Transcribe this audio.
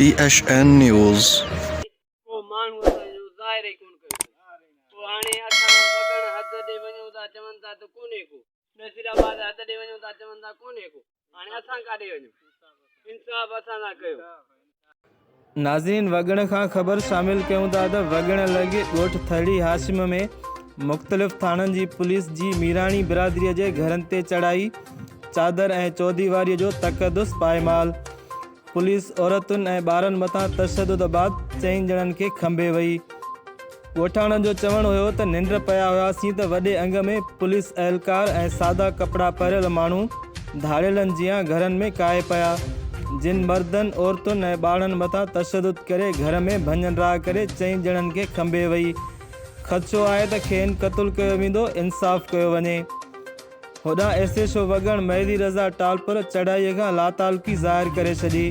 T H N news. ڪو ماڻهو اسان جو ظاهر ئي ڪونه ڪيو اٿن. پوء هاڻي اسان وڳڻ حد ڏي وڃون ٿا چون ٿا ته ڪونهي ڪو. نصير آباد حد ڏي وڃون ٿا چون ٿا ڪونهي ڪو. هاڻي اسان ڪاڏي وڃون. انصاف اسان سان ڪيو. ناظرين وڳڻ کان خبر شامل ڪيون ٿا ته وڳڻ لڳ ڳوٺ ٿرڙي هاشم ۾ مختلف ٿاڻن جي پوليس جي ميراڻي برادري جي گهرن تي چڙهائي، چادر ۽ چوديواري جو تقدس پائمال، پوليس عورتن ۽ ٻارن مٿان تشدد بعد چئن ڄڻن کي کنڀي وئي. ڳوٺاڻن جو چوڻ هيو ته ننڊ پيا هياسين ته وڏي انگ ۾ پوليس اهلڪار ۽ سادا ڪپڙا پهريل ماڻهو ڌاڙيلن جيان گهرن ۾ ڪاهي پيا، جن مردن، عورتن ۽ ٻارڙن مٿان تشدد ڪري گهر ۾ ڀڃ ڊاهه ڪري چئن ڄڻن کي کنڀي وئي. خدشو آهي ته کين قتل ڪيو ويندو، انصاف ڪيو وڃي. هوڏانهن S H O Waggan Mehdi Raza Talpur چڙهائي کان لاتعلقي ظاهر ڪري ڇڏي.